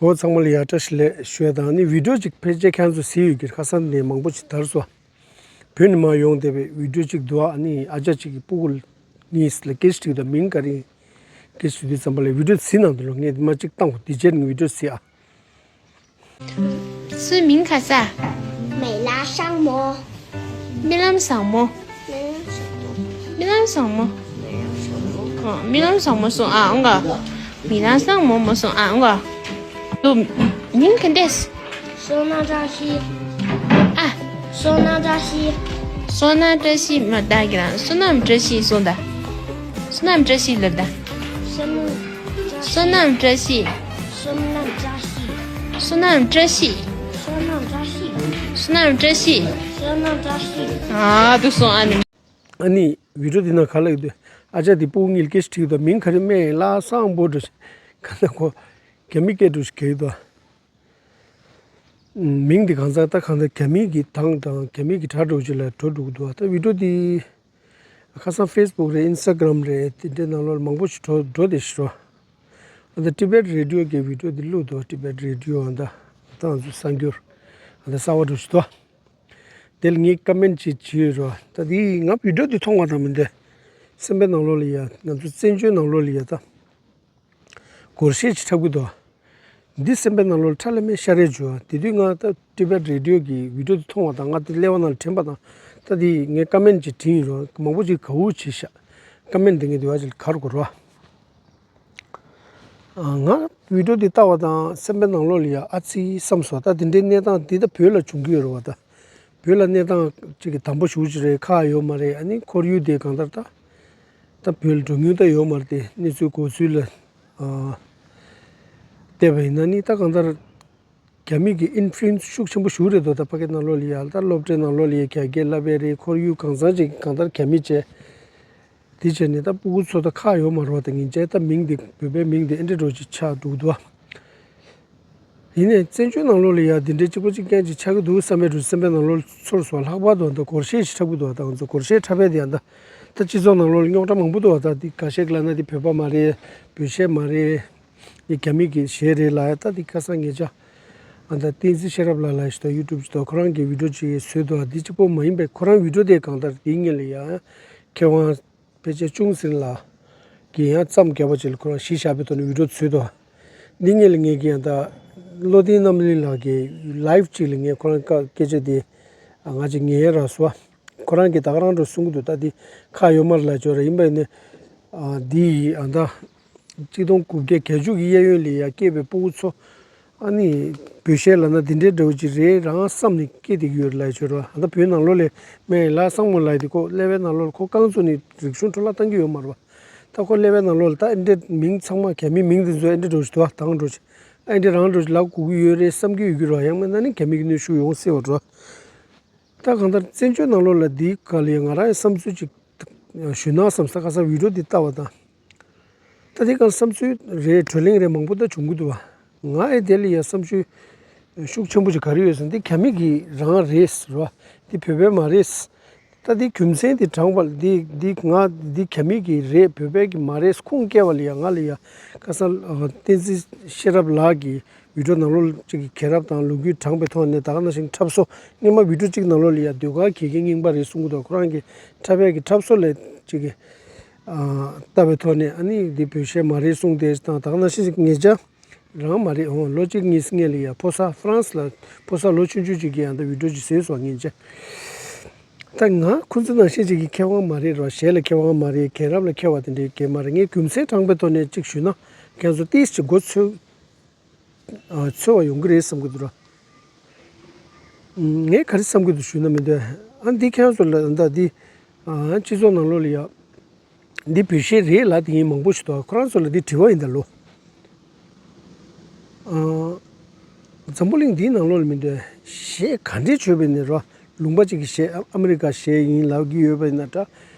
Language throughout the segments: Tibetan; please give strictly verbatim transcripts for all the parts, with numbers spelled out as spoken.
འོ་ཚང་མ་ལ་ཡ་བཀྲ་ཤིས་བདེ་ལེགས་ཞུ་ཡ་དང་ནི་བི་ཌིའོ་ཅིག་ཕལ་ཆེར་ཁྱེད་ཚོ་གཟིགས་ཡོད་ཀྱི་ཁ་སང་ནས་མང་པོ་ཅིག་དར་སོང་། བོད་ནས་མར་ཡོང་བསྡད་པའི་བི་ཌིའོ་ཅིག་འདུག་ཨ་ནི་ཨ་ཅག་ཅིག་གི་སྤུ་གུ་གཉིས་ལ་སྐད་ཆ་དྲིས་དང་མིང་ག་རེ་ཡིན། སྐད་ཆ་དྲིས་དུས་ཙམ་པ་ལ་བི་ཌིའོ་གཟིགས་གནང་འདུག་ལོ། ངས་མ་གཅིག་བཏང་བ་དེ་རྗེས་ནས་བི་ཌིའོ་གཟིགས་ཨ། 是名卡萨。 美拉上魔。 རྨི་ལམ་བཟང་མོ། རྨི་ལམ་བཟང་མོ། ཨ་རྨི་ལམ་བཟང་མོ་སོང་ཨ་འོང་ག་རྨི་ལམ་བཟང་མོ་མོ་སོང་ཨ་འོང་ག་དུ་མིང་ག་འདྲས། 唢呐扎西。 ཨ། 唢呐扎西。 བསོད་ནམས་བཀྲ་ཤིས་མ་ད་གི་རང་བསོད་ནམས་བཀྲ་ཤིས་སོང་ད། བསོད་ནམས་བཀྲ་ཤིས་ལབ་ད། 什么？ བསོད་ནམས་བཀྲ་ཤིས། 什么扎西？ བསོད་ནམས་བཀྲ་ཤིས། 什么扎西？ བསོད་ནམས་བཀྲ་ཤིས། 什么扎西？ ཨ་དུ་སོང་ཨ་ནི། ཨ་ནི་བི་ཌིའོ་འདི་ནང་ག་ལ་ཡོད་དུས་ཨ་ཅག་དེ་སྤུ་གུ་གཉིས་ལ་སྐད་ཆ་དྲིས་དང་མིང་ག་རེ་སྨྲས་ལ་སང་པོ་འགྲོ་ཞིག་ག་ན་གོ་རྒྱ་མི་སྐད་འགྲོ་ཞིག་ག་ཡོད་དོ། མིང་འདི་གང་ཚང་ད་གང་ཚང་རྒྱ་མི་གི་གདངས་དང་རྒྱ་མི་གི་སྒྲ་འགྲོ་ཅིག་ལ་འགྲོ་འགྲོ་གི་འདུག་ད་བི་ཌིའོ་འདི་ཁ་སང་ཕེ་སི་བུག་རེད། ཨིན་སི་ཊ་གྷ་རམ་རེད། དེ་འདྲའི་ནང་ལོགས་ལ་མང་པོ་ཞིག་འགྲོ་འགྲོ་བསྡད་ཤག་རོ། ཨ་ད་ཊི་བེཊ་རེ་ཌི་ཡོ་གི་བི་ཌིའོ་འདི་བླུགས་འདུག་ཊི་བེཊ་རེ་ཌི་ཡོ་ཨ་ད་ད་ང་ཚོ་གསར་འགྱུར་ཨ་ད་གསར་བ་འགྲོ་ཞིག་འདུག་དེ་ལ་ངས་ཀ་མེན་ཊི་ཅིག་བྱས་ཡོད་རོ། ད་དེ་ང་བི་ཌིའོ་འདི་མཐོང་བ་དང་མི་འདྲ། སེམས་པའི་ནང་ལོགས་ལ་ཡ་ང་ཚོ་བཙན་བྱོལ་ནང་ལོགས་ལ་ཡ་ད་སྒོར་གཞས་ཅིག་འཁྲབ་གི་འདུག་འདི་སེམས་པའི་ནང་ལོགས་ལ་ཁྲ་ལམ་མེ་ཤར་རེ་བྱུང་བ། དེ་དུས་ང་ད་ཊི་བེཊ་རེ་ཌི་ཡོ་གི་བི་ཌིའོ་འདི་མཐོང་བ་དང་ང་དེ་ཀླད་པ་ནང་ལ་དྲན་པ་དང་ད་དེ་ངས་ཀ་མེན་ཊི་ཅིག་བྲིས་ཡིན་རོ། མང་པོ་ཅིག་དགའ་བོ་བྱས་ཤག་ཀ་མེན་ཊི་འདི་ངས་དེ་བ་ཅིག་ལ་ག་རེ་དགོས་རོ། ང་བི་ཌིའོ་འདི་ལྟ་བ་དང་སེམས་པའི་ནང་ལོགས་ལ་ཡ་ཨ་ཙི་བསམ་སོང་། ད་དེ་འདྲའི་གནས་སྟངས་འདི་ད་བོད་ལ་བྱུང་གི་ཡོད་རེད་བ། ད་བོད་ལ་གནས་སྟངས་ཅིག་གི་དམ་པོ་ཞེ་པོ་ཅིག་རེད། ཁག་ཡོད་མ་རེད། ཨ་ནི་ཁོར་ཡུག་དེ་གང་ལྟར་ད་ད་བོད་ལ་འགྲོ་མྱོང་ད་ཡོད་མ་རེད། དེ་གནས་ཚུལ་གོ་ཚུལ་ལ་ཨ་བལྟས་པ་ཡིན་ན་ནི་ད་གང་ལྟར་རྒྱ་མི་གི་ཨིན་ཕུ་ལུ་ཨེན་སི་ཤུགས་ཆེན་པོ་ཞེ་པོ་རེད་འདུག་ད་ཕ་གི་ནང་ལོགས་ལ་ཡ་ད་སློབ་གྲྭའི་ནང་ལོགས་ལ་ཡ་རྒྱ་སྐད་བསླབ་པ་རེད། ཁོར་ཡུག་གང་ཚང་ཅིག་གང་ལྟར་རྒྱ་མི་བྱས། དེ་བྱས་ནས་ད་སྤུ་གུ་ཚོ་ད་ཁག་ཡོད་མ་རེད་བ། ད་ངེད་ཅག་ད་མིང་དེ་བོད་པའི་མིང་དེ་ཨེ་འདྲ་འགྲོ་ཅིག་ཆགས་འདུག་འདུག་བ། ཡིན་ནའི་བཙན་བྱོལ་ནང་ལོགས་ལ་ཡ་དེ་འདྲའི་གཅིག་པ་གཅིག་རྐྱང་ཅིག་ཆགས་ཀྱི་འདུག་བསམ་པའི་འགྲོ་སེམས་པའི་ནང་ལོགས་ཚོར་སོང་། ལྷག་པར་དུ་ད་སྒོར་གཞས་ཞིག་འཁྲབ་ཀྱི་འདུག་བ། ད་ང་ཚོ་སྒོར་གཞས་འཁྲབ་པའི་དེ་ཡང་ད་ད་སྤྱི་ཚོགས་ནང་ལོགས་ལ་རྙོག་དྲ་མང་པོ་འདུག་བ། ད་དེ་འགའ་ཤས་ཀྱིས་ལབ་ན་དེ་བོད་པ་མ་རེད། བོད་གཞས་མ་རེད། དེ་རྒྱ་མི་གི་གཞས་རེད་ལབ་ཡ། ད་དེ་ཁ་སང་ངེད་ཅག་ཨ་ད་བསྟན་འཛིན་ཤེས་རབ་ལགས་ལ་ཞིག་ད་ཡུ་ཊུབ་ཞིག་ད་ཁོ་རང་གི་བི་ཌིའོ་ཅིག་བཟོས་འདུག་བ། དེ་གཅིག་པོ་མ་ཡིན་པའི་ཁོ་རང་བི་ཌིའོ་དེ་གང་ལྟར་དེའི་སྔོན་ལ་ཡ་མཁས་དབང་ཕལ་ཆེར་ཅུང་ཟིན་ལགས་ཀྱིས་ཡང་མཚམས་བརྒྱབ་པ་ཅིག་ལ་ཁོ་རང་གཞི་བཞག་པའི་ཐོག་ནས་བི་ཌིའོ་བཟོས་འདུག་འདི་ངེད་ལ་ངེད་ཀྱི་ཡང་ད་བློ་ལྡན་རྣམ་གླིང་ལགས་ཀྱི་ལའིབ་ཅིག་ལ་ངས་ཁོ་རང་སྐད་ཆ་དེ་ང་ཅིག་ཉན་རག་སོང་། ཁོ་རང་གིས་ད་ག་རང་འགྲོ་གསུང་གི་འདུག་ད་འདི་ཁག་ཡོད་མ་རེད་ལབ་ཆོག་རེད། ཡིན་པ་ཡིན་ནའི་འདི་ཡི་ཨ་ད་གཅིག་སྟོང་དགུ་བརྒྱ་བརྒྱད་ཅུ་གི་གཡས་གཡོན་ལ་ཡ་སྐྱེས་པའི་སྤུ་གུ་ཚོ་ཨ་ནི་བོད་གཞས་ལབ་ན་འདི་འདྲའི་འདྲ་བོ་ཅིག་རེད་རང་བསམ་ནས་སྐྱེས་བསྡད་ཀྱི་ཡོད་རེད་ལབ་ཆོག་རེད། ཨ་ད་བོད་ནང་ལོགས་ལ་སྨན་ལ་སང་མོ་ལབ་དེ་ཁོ་ཀླད་པའི་ནང་ལོགས་ལ་ཁོ་རྐང་བཙུགས་ནས་རིག་གཞུང་འཕྲོ་བརླག་བཏང་གི་ཡོད་མ་རེད་བ། ད་ཁོ་ཀླད་པའི་ནང་ལོགས་ལ་ད་ཨེ་འདྲའི་མིང་ཚང་མ་རྒྱ་མིའི་མིང་དེ་ཚོ་ཨེ་འདྲ་འདྲ་བོ་ཞིག་འདུག་བ། དང་འགྲོ་ཞིག་ཨེ་འདྲ་རང་འགྲོ་ཞིག་ལབ་དགོས་ཀྱི་ཡོད་རེད་བསམ་གྱི་ཡོད་ཀྱི་རེད་བ། ཡང་མིན་ན་ནི་རྒྱ་མི་གི་གནོན་ཤུགས་ཡོང་སྲིད་པ་འགྲོ། ད་གང་ལྟར་བཙན་བྱོལ་ནང་ལོགས་ལ་འདིའི་སྐོར་ལ་ཡང་ང་རང་ཡང་བསམ་ཚུལ་ཅིག་ཞུས་ན་བསམ་ས། ཁ་སང་བི་ཌིའོ་འདི་ལྟ་བ་དང་། ད་འདི་གང་བསམ་ཚུལ་རེད་བགྲོ་གླེང་རེད་མང་པོ་ད་བྱུང་གི་འདུག་བ། ང་ཨེ་དེ་ལ་ཡང་བསམ་ཚུལ་ཤུགས་ཆེན་པོ་ཅིག་ག་རེ་ཡོད་ཟེར་ན་འདི་རྒྱ་མི་གི་རང་རེད་ཟེར་བ། འདི་བོད་པའི་མ་རེད། ད་འདི་རྒྱུ་མཚན་འདི་དྲངས་པ་འདི་འདི་ང་འདི་རྒྱ་མི་གི་རེད་བོད་པའི་གི་མ་རེད་ཁུངས་སྐྱེལ་བ་ལ་ཡང་ང་ལ་ཡང་ཁ་སང་བསྟན་འཛིན་ཤེས་རབ་ལགས་ཀྱི་བི་ཌིའོ་ནང་ལོགས་ཅིག་གི་རྒྱལ་རབས་དང་ལོ་རྒྱུས་དྲངས་པའི་ཐོག་ནས་ད་ག་ནང་བཞིན་འཁྲབ་སོ་སྔོན་མ་བི་ཌིའོ་གཅིག་ནང་ལོགས་ལ་ཡ་ཟློས་གར་དགེ་རྒན་རྙིང་པ་རེད་གསུང་གི་འདུག་ཁོ་རང་གི་འཁྲབ་པའི་གི་འཁྲབ་སོ་ལ་ཅིག་གི་ལྟ་བའི་ཐོག་ནས་ཨ་ནི་འདི་བོད་གཞས་མ་རེད་གསུངས་ཏེ་དང་ད་ག་ནང་བཞིན་ཅིག་ངེད་ཅག་རང་མ་རེད་འོང་ལོ་གཅིག་གཉིས་སྔོན་ལ་ཡ་ཕོ་གསར་ཧྥ་རན་སི་ལ་ཕོ་གསར་ལོ་ཆུང་ཆུང་ཅིག་གིས་ཡང་ད་བི་ཌིའོ་ཅིག་བཟོས་སོང་ངེད་ཅག་ད་ང་ཁོ་ཚོ་ནང་བཞིན་ཅིག་གི་མཁས་དབང་མ་རེད་རོ། གཞས་ལ་མཁས་དབང་མ་རེད། རྒྱལ་རབས་ལ་མཁས་པ་དེ་འདྲའི་གས་མ་རེད། ངས་རྒྱུ་མཚན་དྲངས་པའི་ཐོག་ནས་ཅིག་ཞུས་ན་ཁྱེད་ཚོ་ཏིས་ཅིག་མགོ་ཚོས་ཨ་ཚོས་པ་ཡོང་གི་རེད་བསམ་གི་འདུག་ར། ངས་ག་རེ་བསམ་གི་འདུག་ཞུས་ན་མི་འདོད། ཨ་འདི་ཁྱེད་ཚོ་ལ་ད་འདི་ཨ་སྤྱི་ཚོགས་ནང་ལོགས་ལ་ཡ་འདི་བོད་གཞས་རེད་ལབ་དེ་ཡིན་མང་པོ་ཞིག་འདུག་ཁོ་རང་ཚོ་ལ་འདི་དྲི་བ་ཡིན་ད་ལོ། ཨ་འཛམ་བུ་གླིང་འདིའི་ནང་ལོགས་ལ་མི་འདོད་གཞས་ག་འདྲས་བྱོས་པ་ཡིན་ན་ར། ལུང་པ་གཅིག་གི་གཞས་ཨ་ཨ་མི་རི་ཀ་གཞས་ཡིན་ལབ་ཀྱི་ཡོད་པ་ཡིན་ན་འདྲ།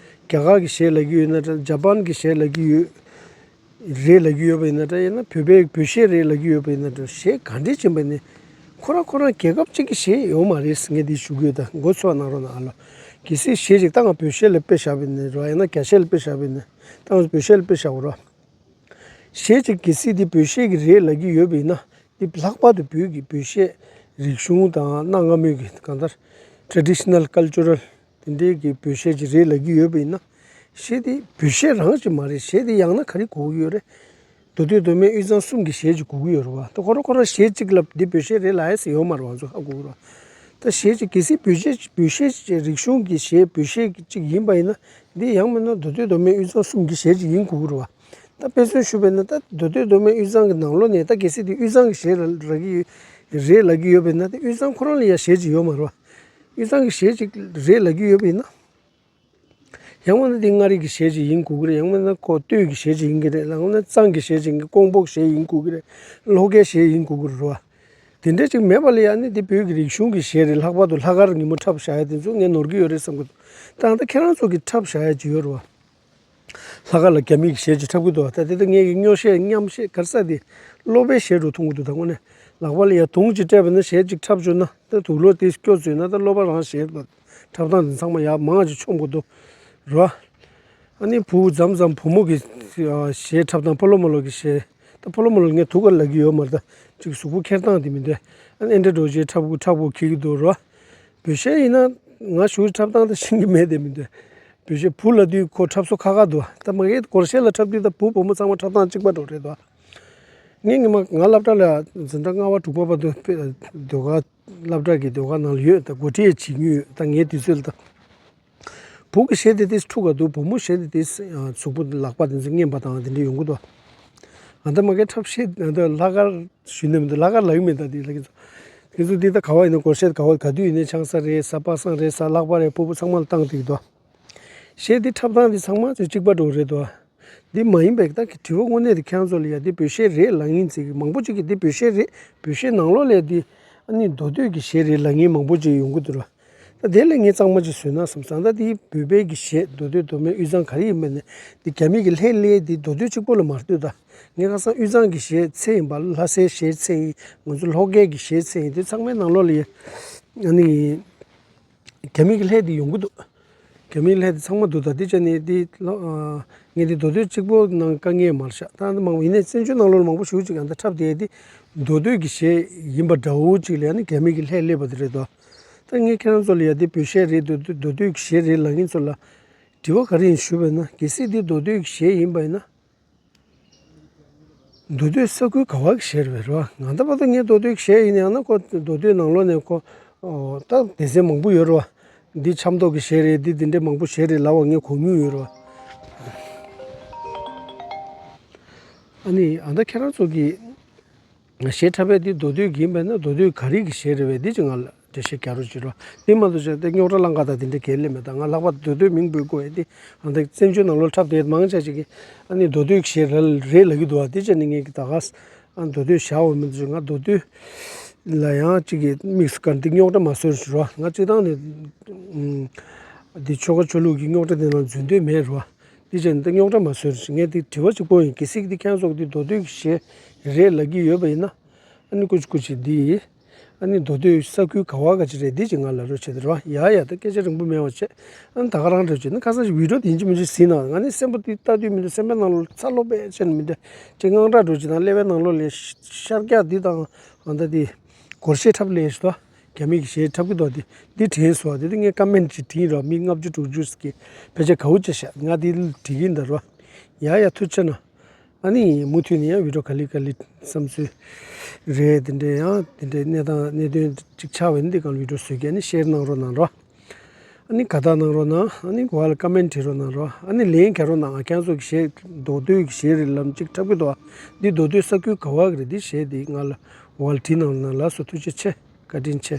རྒྱ་གར་གྱི་གཞས་ལབ་ཀྱི་ཡོད་ན་འདྲ། ཇ་པན་གྱི་གཞས་ལབ་ཀྱི་ཡོད། རེད་ལབ་ཀྱི་ཡོད་པ་ཡིན་ན་འདྲ། ཡང་ན་བོད་པའི་བོད་གཞས་རེད་ལབ་ཀྱི་ཡོད་པ་ཡིན་ན་འདྲ། གཞས་ག་འདྲས་ཕྱིན་པ་ནི་ཁོ་རང་ཁོ་རང་རྒྱལ་ཁབ་གཅིག་གི་གཞས་ཡོད་མ་རེད་ངས་འདི་ཞུ་གི་ཡོད། ད་མགོ་ཚོས་གནང་རོགས་གནང་ཨ་ལོ། གལ་སྲིད་གཞས་ཅིག་ད་ང་བོད་གཞས་ལ་དཔེ་བཞག་པ་ཡིན་ན་ར། ཡང་ན་རྒྱ་གཞས་ལ་དཔེ་བཞག་པ་ཡིན་ན་ད་ང་བོད་གཞས་ལ་དཔེ་བཞག་གོ་ར། གཞས་ཅིག་གལ་སྲིད་འདི་བོད་གཞས་ཀྱི་རེད་ལབ་ཀྱི་ཡོད་པ་ཡིན་ན་ འདི་ལྷག་པར་དུ་བོད་ཀྱི་བོད་གཞས་རིག་གཞུང་དང་གནའ་སྔ་མོའི་གི་གང་ལྟར་traditional cultural དེ་འདྲའི་གི་བོད་གཞས་ཅིག་རེད་ལབ་ཀྱི་ཡོད་པ་ཡིན་ན། གཞས་དེ་བོད་གཞས་རང་ཅིག་མ་རེད། གཞས་དེ་ཡང་ན་ག་རེ་གོ་གི་ཡོད་རེད། མདོ་སྟོད་མདོ་སྨད་དབུས་གཙང་གསུམ་གྱི་གཞས་ཅིག་གོ་གི་ཡོད་རེད་བ། ད་ཁོ་རང་ཁོ་རང་གཞས་གཅིག་ལབ་འདི་བོད་གཞས་རེད་ལབ་ཡ་ཟེར་ཡོད་མ་རེད་བ། ང་ཚོ་ཧ་གོ་གི་རེད་བ། ད་གཞས་གཅིག་གལ་སྲིད་བོད་གཞས་བོད་གཞས་ཅིག་རིག་གཞུང་གི་གཞས་བོད་གཞས་ཅིག་ཡིན་པ་ཡིན་ན། འདི་ཡང་མིན་ན་མདོ་སྟོད་མདོ་སྨད་དབུས་གཙང་གསུམ་གྱི་གཞས་ཅིག་ཡིན་དགོས་ཀྱི་རེད་བ། ད་དཔེ་མཚོན་ཞུས་པ་ཡིན་ན་ད་མདོ་སྟོད་མདོ་སྨད་དབུས་གཙང་གི་ནང་ལོགས་ནས་ད་གལ་སྲིད་འདི་དབུས་གཙང་གི་གཞས་ར་ར་གི་རེད་ལབ་ཀྱི་ཡོད་པ་ཡིན་ན། ད་དབུས་གཙང་ཁོ་རང་ལ་ཡ་གཞས་ཅིག་ཡོད་མ་རེད་བ། དབུས་གཙང་གི་གཞས་ཅིག་རེད་ལབ་ཀྱི་ཡོད་པ་ཡིན་ན། ཡང་མིན་ན་འདི་མངའ་རིས་ཀྱི་གཞས་ཅིག་ཡིན་དགོས་ཀྱི་རེད། ཡང་མིན་ན་ཁོ་སྟོད་ཀྱི་གཞས་ཅིག་ཡིན་གྱི་རེད། ཡང་མིན་ན་གཙང་གི་གཞས་ཅིག་ཡིན་གྱི། ཀོང་པོ་གཞས་ཡིན་དགོས་ཀྱི་རེད། ལྷོ་ཁའི་གཞས་ཡིན་དགོས་ཀྱི་རེད་བ། དེ་འདྲ་ཅིག་མེད་པ་ལ་ཡ་ནི་འདི་བོད་ཀྱི་རིག་གཞུང་གི་གཞས་རེད། ལྷག་པར་དུ་ལྷག་དཀར་ཉིན་མོ་འཁྲབ་བཞག་ཡ་དེ་ཚོ་ངས་ནོར་གྱི་ཡོད་རེད་བསམ་གྱི་འདུག་ད་ད་ཁྱེད་རང་ཚོ་གིས་འཁྲབ་བཞག་ཡ་ཅིག་ཡོད་རེད་བ། ལྷག་དཀར་ལ་རྒྱ་མི་གི་གཞས་ཅིག་འཁྲབ་ཀྱི་འདུག་ད་དེ་ད་ངས་ཀྱི་སྨྱོ་གཞས་མཉམ་གཞས་ག་རེ་ཟེར་དེ་སློབ་པའི་གཞས་འདྲ་མཐོང་གི་འདུག་ད་དངོས་གནས་ལག་པ་ལ་ཡ་དུང་ཅིག་སྤྲད་པ་ན་གཞས་ཅིག་འཁྲབ་བཅུག་ན། ད་དུག་ལོག་དེ་སྐྱོ་བཅུག་ན་ད་སློབ་པ་རང་གཞས་འཁྲབ་སྟངས་དེ་ཚང་མ་ཡ་མང་ཅིག་མཆོང་གི་འདུག་རོ། ཨ་ནི་བུ་མཚམས་མཚམས་བུ་མོ་གི་གཞས་འཁྲབ་སྟངས། ཕོ་ལོ་མོ་ལོ་གི་གཞས། ད་ཕོ་ལོ་མོ་ལོ་ངས་དུག་ག་ལབ་ཀྱི་ཡོད་མ་རེད། ད་ཅིག་གཟུགས་པོ་འཁྱེར་སྟངས་དེ་མི་འདྲ། ཨ་ནི་ཨེ་འདྲ་འགྲོ་རྗེས་འཁྲབ་དགོས་འཁྲབ་དགོས་འཁྱེར་གྱི་འདུག་རོ། བོད་གཞས་ཡིན་ན་ང་ཞུ་འཁྲབ་སྟངས་ད་ཤེས་ཀྱི་མེད་དེ་མི་འདུག་བོད་གཞས་བུ་ལབ་དུས་ཁོ་འཁྲབ་སོ་ཁ་ཁ་འདུག་ད་མ་གི་སྒོར་གཞས་ལ་འཁྲབ་དུས་ད་བུ་བུ་མོ་ཚང་མ་འཁྲབ་སྟངས་གཅིག་པ་འགྲོ་རེད་དོ། ངས་ངས་མ་ང་སློབ་གྲྭ་ལ་འཛིན་གྲྭ་ལྔ་པ་དྲུག་པ་བར་དུ་ཟློས་གར་སློབ་གྲྭ་གི་ཟློས་གར་ནང་ལ་ཡོད། ད་འགོ་ཁྲིད་བྱེད་མྱོང་ཡོད། ད་ངའི་དུས་ཚོད་ལ་ད་བུ་གི་གཞས་དེ་ཏིས་འཁྲུག་ག་འདུག་བུ་མོ་གཞས་དེ་ཏིས་གཟུགས་པོ་ལག་པ་དེ་ཚོ་རྔན་པ་དང་དེ་འདྲ་ཡོང་གི་འདུག་ཨ་ད་མ་གི་འཁྲབ་གཞས་ད་ལྷག་དཀར་ཞུས་ནས་མི་འདུག་ལྷག་དཀར་ལབ་ཀྱི་མེད། ད་དེ་ལབ་ཀྱི་འདུག་དེ་ཚོ་དེ་ད་ག་བ་ཡིན་ན་སྒོར་གཞས་ག་བ་ག་དུས་ཡིན་ནའི་ཆང་ས་རེད་ཟ། པ་སངས་རེད་ཟ། ལག་པ་རེད། སྤོ་བོ་ཚང་མ་ལ་བཏང་བསྡད་ཀྱི་འདུག་གཞས་འདི་འཁྲབ་སྟངས་འདི་ཚང་མ་ཚོ་གཅིག་པ་འགྲོ་གི་རེད་དོ། འདི་མ་ཡིན་པའི་ད་གི་དྲི་བ་དངོས་གནས་དེ་ཁྱེད་རང་ཚོ་ལ་ཡ་འདི་བོད་གཞས་རེད་ལབ་མཁན་ཚོ་གི་མང་པོ་ཅིག་གིས་འདི་བོད་གཞས་རེད། བོད་གཞས་ནང་ལོགས་ལས་འདི་ཨ་ནི་མདོ་སྟོད་ཀྱི་གཞས་རེད་ལབ་མཁན་མང་པོ་ཅིག་ཡོང་གི་འདུག་ར། ད་དེ་ལས་ངས་གཙང་མ་ཅིག་བཟོས་ན་བསམ་སོང་། ད་འདི་བོད་པའི་གི་གཞས་མདོ་སྟོད་མདོ་སྨད་དབུས་གཙང་ག་རེ་ཡིན་པ་ནས་འདི་རྒྱ་མི་གི་ལྷད་ལས་འདི་མདོ་སྟོད་གཅིག་པོ་ལ་མ་ལྟོས། ད་ངས་ཁ་སང་དབུས་གཙང་གི་གཞས་ཚད་ཡིན་པ། ལྷ་སའི་གཞས་ཚད་ཡིན། ང་ཚོ་ལྷོ་ཁའི་གི་གཞས་ཚད་ཡིན། དེ་ཚང་མའི་ནང་ལོགས་ལ་ཡ་ཨ་ནི། རྒྱ་མི་གི་ལྷད་དེ་ཡོང་གི་འདུག་རྒྱ་མིའི་ལྷད་དེ་ཚང་མ་འདུག་ད་དེ་བྱས་ནས་དེ་ལོ་ཨ་ངས་དེ་མདོ་སྟོད་གཅིག་པོ་ནང་དཀའ་ངལ་མ་རེད་ཤག་ད་མང་པོ་ཡིན་ནའི་བཙན་བྱོལ་ནང་ལོགས་ལ་མང་པོ་ཞེ་པོ་ཅིག་ཡང་ད་འཁྲབ་བསྡད་དེ་མདོ་སྟོད་ཀྱི་གཞས་ཡིན་པ་འདྲ་བོ་ཅིག་ལ་ཡང་ནི་རྒྱ་མི་གི་ལྷད་སླེབས་པ་དེ་རེད་དོ། ད་ངས་ཁྱེད་རང་ཚོ་ལ་ཡ་དེ་བོད་གཞས་རེད། མདོ་སྟོད་མདོ་སྟོད་ཀྱི་གཞས་རེད་ལབ་མཁན་ཚོ་ལ་དྲི་བ་ག་རེ་ཡིན་ཞུས་པ་ན། གལ་སྲིད་དེ་མདོ་སྟོད་ཀྱི་གཞས་ཡིན་པ་ཡིན་ན། མདོ་སྟོད་ས་ཁུལ་ག་བ་གི་གཞས་རེད་པས་རེད་བ། ང་ད་བར་དུ་ངས་མདོ་སྟོད་གཞས་ཡིན་ཡང་ན་ཁོ་མདོ་སྟོད་ནང་ལོགས་ནས་ཁོ་ཨོ་ད་སྡེ་ཚན་མང་པོ་ཡོད་རེད་བ། འདི་ཆབ་མདོ་གི་གཞས་རེད། འདི་འདི་འདྲའི་མང་པོ་གཞས་རེད་ལབ་པ་ངས་གོ་མྱོང་ཡོད་རེད་བ། ཨ་ནི་ཨ་ད་ཁྱེད་རང་ཚོ་གི་གཞས་འཁྲབ་པའི་འདི་མདོ་སྟོད་ཀྱི་ཡིན་པས་ན་མདོ་སྟོད་ག་རེ་གི་གཞས་རེད་པས། འདི་ཅིག་ང་ལ་འགྲེལ་བཤད་རྒྱག་རོགས་བྱེད་རོགས། དེ་མ་གཏོགས་བྱས་ཏེ་རྙོག་དྲ་བསླང་ག་དང་དེ་འདྲ་གལ་ལེ་མེད། ད་ང་ལྷག་པར་མདོ་སྟོད་མིང་འབོད་དགོས་ཡ་དེ་ཨ་ད་བཙན་བྱོལ་ནང་ལོགས་འཁྲབ་བསྡད་མང་ཆེ་ཅིག་གིས་ཨ་ནི་མདོ་སྟོད་གཞས་རེད་རེད་ལབ་ཀྱི་འདུག་བ། དེ་བྱས་ནས་ངས་ཀྱི་ད་ག་ཨ་མདོ་སྟོད་བཞག་འོ་མི་འདུག་ང་མདོ་སྟོད་ལ་ཡང་ཅིག་གིས་དམིགས་སུ་བཀར་འདི་རྙོག་དྲ་མ་བཟོ་རོགས་བྱེད་རོགས། ང་སྤྱིར་བཏང་ནས་འདི་ཆོལ་ཁ་ཆོས་ལུགས་ཀྱི་རྙོག་དྲ་དེ་ནང་འཛུལ་འདོད་མེད་རོགས། དེ་བྱས་ནས་འདི་རྙོག་དྲ་མ་བཟོ་རོགས་བྱེད། ངས་འདི་དྲི་བ་གཅིག་པོ་ཡིན། གལ་སྲིད་འདི་ཁྱེད་ཚོ་གིས་འདི་མདོ་སྟོད་གཞས་རེད་ལབ་ཀྱི་ཡོད་པ་ཡིན་ན། ཨ་ནི་ཀུ་ཅི་ཀུ་ཅི་འདི། ཨ་ནི་མདོ་སྟོད་ས་ཁུལ་ག་བ་ག་ཅི་རེད་འདི་ཅིག་ང་ལ་རོགས་བྱེད་དེ་རོགས། ཡ་ཡ་ད་སྐད་ཆ་རིང་པོ་མེད་པ་བྱས། ཨ་ནི་ད་ག་རང་རེད་བྱས་ན་ཁ་སང་ཞིག་བི་ཌིའོ་དེ་ཡིན་གཅིག་མིན་གཅིག་གཟིགས་ན་ང་ནི་སེམས་པ་འདི་ལྟ་དུས་མི་འདུག་སེམས་པའི་ནང་ལོགས་ཚ་ལོ་པས་བྱས་ནས་མི་འདུག་ཅིག་དངངས་སྐྲག་འགྲོ་ཅིག་དང་ཀླད་པའི་ནང་ལོགས་ལ་ཤར་རྒྱག་འདི་དང་ཨ་ད་འདི་སྒོར་གཞས་འཁྲབ་ལས་ཞིག་ཏོ། རྒྱ་མི་གི་གཞས་འཁྲབ་ཀྱི་འདུག་འདི་འདི་དྲན་སོང་བ། དེ་དུས་ངས་ཀ་མེན་ཊི་ཅིག་བྲིས་རོགས། མི་ལྔ་བཅུ་དྲུག་ཅུ་ཞིག་གིས་ཕལ་ཆེར་དགའ་བོ་བྱས་ཤག་ང་འདི་བྲིས་ཀྱིན་ད་རོགས། ཡ་ཡ་ཐུགས་རྗེ་གནང་། ཨ་ནི་མུ་མཐུད་ནས་ཡང་བི་ཌིའོ་ག་ལེ་ག་ལེ་བསམ་ཚུལ་རེད། དེ་འདྲའི་ཡང་དེ་འདྲའི་གནས་སྟངས་གནད་དོན་ཅིག་ཆགས་པ་ཡིན་ན་འདི་སྒང་ལ་བི་ཌིའོ་བཟོས་ཀྱི་ཨ་ནི་ཤེར་གནང་རོགས་གནང་རོགས། ཨ་ནི་དགའ་རྟགས་གནང་རོགས་གནང་། ཨ་ནི་གོ་བ་ལ་ཀ་མེན་ཊི་བྲིས་རོགས་གནང་རོགས། ཨ་ནི་ལན་རྒྱག་རོགས་གནང་། ཁྱེད་ཚོ་གི་གཞས་མདོ་སྟོད་ཀྱི་གཞས་རེད་ལབ་ཅིག་འཁྲབ་ཀྱི་འདུག་འདི་མདོ་སྟོད་ས་ཁུལ་ག་བ་གི་རེད། འདི་གཞས་འདི་ང་ལ་གོ་བ་ལ་བྲིས་གནང་རོགས་གནང་། ལགས་སོ་ཐུགས་རྗེ་ཆེ། བཀའ་དྲིན་ཆེ།